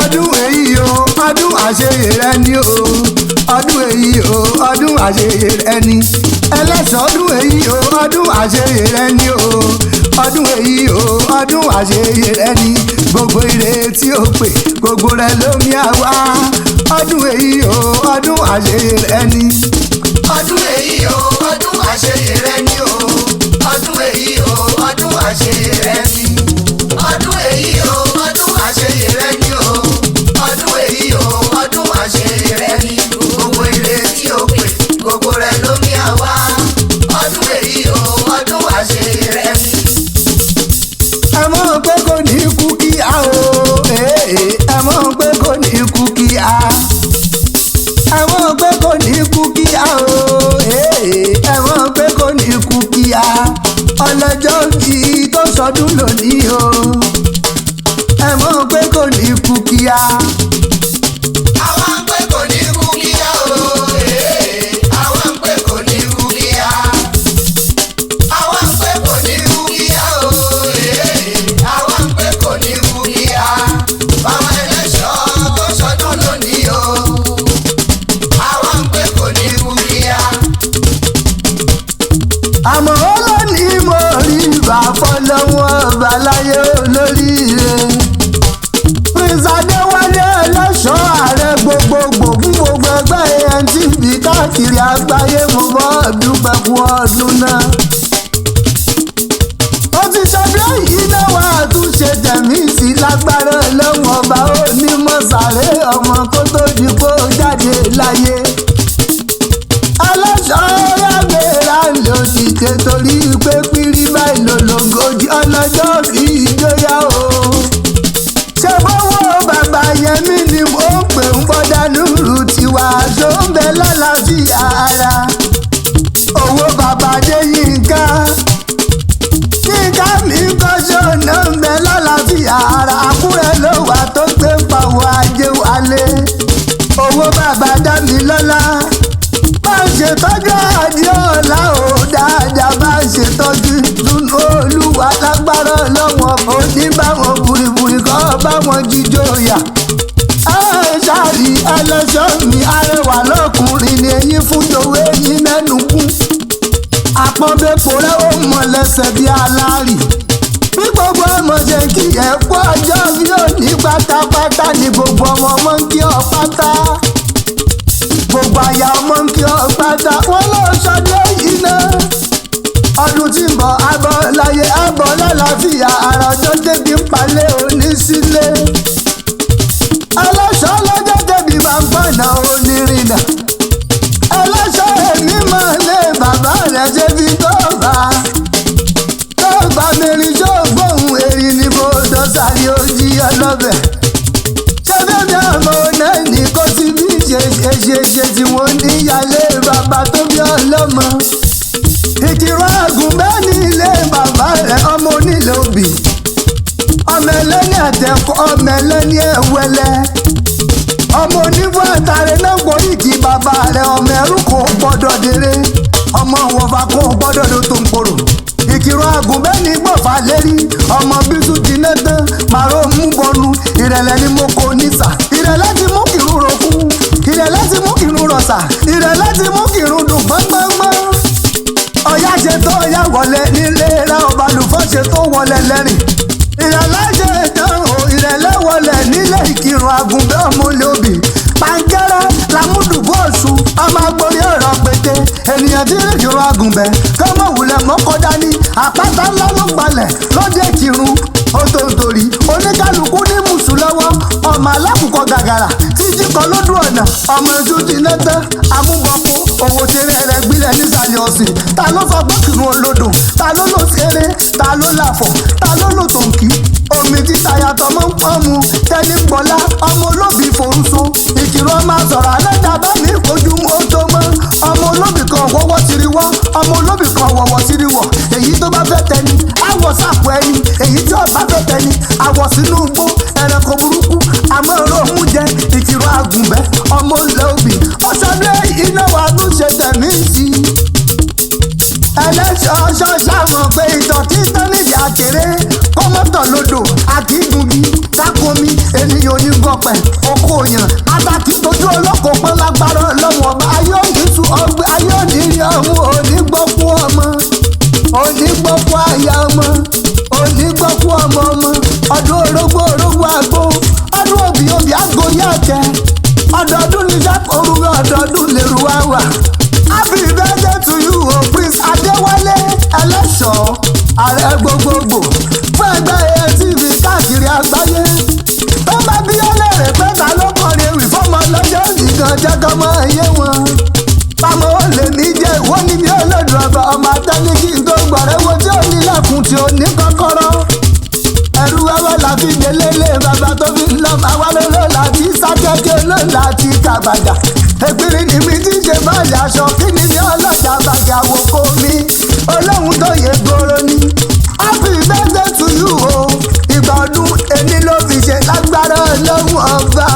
Ọdún èyí o, ọdún àṣeyè rẹ ni o. Ọdún èyí o, ọdún àṣeyè rẹ ni. Ẹlẹ́ṣọ̀, ọdún èyí o, ọdún àṣeyè rẹ ni o. Ọdún èyí o, ọdún àṣeyè rẹ ni. Gbogbo ire tí ó pè, gbogbo rẹ lómi àwa. Ọdún èyí o, ọdún àṣeyè rẹ ni. Ọdún èyí o, ọdún àṣeyè rẹ ni o. Ọdún èyí o, ọdún àṣeyè rẹ ni. Ọdún èyí o, ọdún àṣeyè rẹ ni o. Ọdún èyí o, ọdún àṣeyè rẹ ni. Gbogbo ire tí o pè, gbogbo rẹ ló ní àwa. Ọdún èyí o, ọdún àṣeyè rẹ ni. Ẹ mọ̀ pé kò ní kú kí a o, ẹ mọ̀ pé kò ní kú kí a. Ẹ mọ̀ pé kò ní kú kí a o, ẹ mọ̀ pé kò ní kú kí a. Ọlọ́jọ́ bí tó sọdún lónìí o, ẹ mọ̀ pé kò ní kú kí a. Àwa ń pè kò ní kú kíá o, àwa ń pè kò ní kú kíá. Àwa ń pè kò ní kú kíá o, àwa ń pè kò ní kú kíá. Bàbá ẹlẹ́ṣọ́ tó ṣọdún lónìí o, àwa ń pè kò ní kú kíá. Àmọ́ ó lónìí mo rí ibà fọlọ́wọ́n ọba láyé olóríire. Prince Adéwálé ẹlẹ́ṣọ́, ààrẹ gbogbogbò fún gbogbo ẹgbẹ́ ANTP káàkiri àgbáyé, mo bọ́ dúpẹ́ fún ọdún náà. Ó ti ṣọdún yìí náà, wà á tún ṣe tẹ̀mí sí lágbára ọlọ́run ọba. Onímọ̀sáré ọmọ kó tó di kó jáde láyé. Aláṣọ yàgbéra ló ti ké torí pé pírí báyìí lòlògójì ọlọ́jọ́ bí ìjọyà o. Ṣé bọ́wọ́ bàbá yẹmí ni mo ń pè ń bọ́dá lùrù tiwa tó ń bẹ lálàáfíà ara. Owó bàbá dé yínká yínká mi kọ́ṣọ́ náà ń bẹ lálàáfíà ara. Àkúrẹ́ ló wà tó gbé ń pawọ́ ajé wálé. Owó bàbá dá mi lọ́lá, bá ń ṣètọ́jú àdéhùnlá ò dáadáa, bá ń ṣètọ́jú ìdùnnú olúwa lágbára ọlọ́wọ́n òní báwọn buriburi kọ́ báwọn jíjó yà. Ẹ ṣáàrì ẹlẹ́ṣọ́ mi, arẹwà lọ́kùnrin ni eyín fún jòwó, eyín mẹ́nu kún. Àpọ́nbẹ́pọ̀ rẹ̀ ó mọ̀ lẹ́sẹ̀ bí alárì. Bí gbogbo ọmọ ṣe kí ẹ kú ọjọ́ bí òní pátápátá ni gbogbo ọmọ ọmọ ń kí ọ pátá, gbogbo àyà ọmọ ń kí ọ pátá. Wọn lọ sọdún yìí náà, ọdún tí ń bọ̀, abọ́ láyé, abọ́ lálàáfíà ara. Ọjọ́ débi ń palẹ̀ òní sílé. Aláṣọ lọ́jọ́ débi máa ń pọ̀nà onírìnà. Aláṣọ èmi máa lé bàbá rẹ̀ ṣe fi tó bá tó bá mẹ́rin tó gbóhùn èrì ní bòdò sáré ojí ọlọ́bẹ̀. Ṣé bẹ́ẹ̀ ọmọ náà ní kó ti bí ṣe ṣe ṣe ṣe tí wọ́n níyàlé bàbá tó bí ọlọ́mọ. Ìkìrọ̀ àgùnbẹ́ ní ilé bàbá rẹ̀, ọmọ onílé òbí, ọmọ ẹlẹ́ni àtẹ̀kọ́, ọmọ ẹlẹ́ni ẹ̀wẹ́lẹ́, ọmọ onífọ̀ àtàrẹ náà gbóríkì bàbá rẹ̀. Ọmọ ẹrú kò gbọ́dọ̀ dèrè, ọmọ wọ̀fà kò gbọ́dọ̀ ló tó ń korò. Ìkìrọ̀ àgùnbẹ́ ní gbọ̀fà lérí, ọmọ bísú jiná tán màró mú bọnu. Ìrẹ̀lẹ̀ ni mo kò nísà, ìrẹ̀lẹ̀ ti mú kìrú roku, ìrẹ̀lẹ̀ ti mú kìrú rọ̀ṣà, ìrẹ̀lẹ̀ ti mú kìrú dùn gbọ́ngbọ́ngbọ́n. Ọ̀yá ṣe tó ọ̀yá wọlé nílé ra, ọba lùfọ́ ṣe tó wọlé lẹ́rìn. Ìrẹ̀lẹ̀ ṣe tán o, ìrẹ̀lẹ̀ wọlé nílé ìkírun àgùnbẹ́ ọmọ olóbì. Pàǹkẹ́rẹ́ làmúdùbọ̀ ọ̀ṣun, ọmọ agbórí ọ̀rọ̀ pété. Ènìyàn tí rí ìkírun àgùnbẹ́ kọ́mọ wulẹ̀ mọ́kọ́ dání. Àpáta ńlá ló gbalẹ̀ lóde ìkírun ó tó ń torí oníkálukú ní mùsùn lọ́wọ́. Ọmọ alákùkọ gàgàrà tí jíkọ lójú ọ̀nà, ọmọ iṣu jiná tán amúbọ̀kú òwò tèrè rẹ̀ gbilẹ̀ nísàlẹ̀ ọ̀sìn. Ta ló sọ pé kìrun olódò? Ta ló lò ṣeré? Ta ló làfọ̀? Ta ló lò tòǹkì? Omi títa yàtọ̀ mọ́ ń pọ́n mu tẹ́ni gbọ́lá. Ọmọ olóbì forúso ìkìrọ̀ ọmọ sọ̀rọ̀ alẹ́ dábàá mi kojú ó tó mọ́. Ọmọ olóbì kan wọ́wọ́ tiri wọ́, ọmọ olóbì kan wọ̀wọ́ tiri wọ̀. Èyí tó bá fẹ́ tẹni àwọ̀ sàpò ẹni, èyí tí ó bá fẹ́ tẹni àwọ̀ sínú igbó. Ẹranko burúkú àmọ́ ọ̀rọ̀ mú jẹ. Ìkìrọ̀ àgùnbẹ́ ọmọ olè òbí ọ̀ṣọ́dún iná wa tún ṣe tẹ̀mí sí i. Ẹlẹ́ṣọ́ ṣọ́ṣà mọ̀ pé ìtàn tí tán nídìí àkèré kọ́mọ́tọ̀ lodò àkígungi kákomi. Ènìyàn onígọ̀pẹ̀ oko yàn àtàkì tójú olóko pọ́n lágbára ọlọ́wọ́n ọba. Ayé òní tu ọgbẹ́, ayé òní rí ọmú, onígbọ́kú ọmọ, onígbọ́kú aya ọmọ, onígbọ́kú ọmọ ọmọ. Ọdún orógbó, orógbó àgbo, ọdún òbí, òbí àgbo yàtẹ. Ọdọọdún ní sákòrúwé, ọdọọdún lèrú wá wà. Happy birthday to you o, Prince Adéwálé Ẹlẹ́ṣọ̀ọ́, ààrẹ gbogbogbò fún ẹgbẹ́ ATV káàkiri àgbáyé. Tó bá bí ọlẹ́rẹ̀ pé ta ló kọrin ewì fọmọ lọ́jọ́ ìgàn, jẹ́ kọ́ mọ́ iye wọn. Pamọ́ ó lè mí jẹ́ ìwọ ní mi olódùn ọba ọmọ atẹ́ni kí n tó gbọ̀rẹ́ wo tí ó nílẹ̀kùn tí ó ní kọ́kọ́rọ́. Ẹrú wẹ́wẹ́ la fi délélé bàbá tó fi lọ àwa lóló láti sákẹ́kẹ́ ló láti kàbàdà. Èpìrì ni mi ti ṣe báyìí, aṣọ kí ni mi ọlọ́jà bàgà àwòkọ́ mi olóhùn tó yẹ gbòòrò ni. Happy birthday to you o, ìgbà ọdún ẹni ló fi ṣe lágbára ọlọ́run ọba.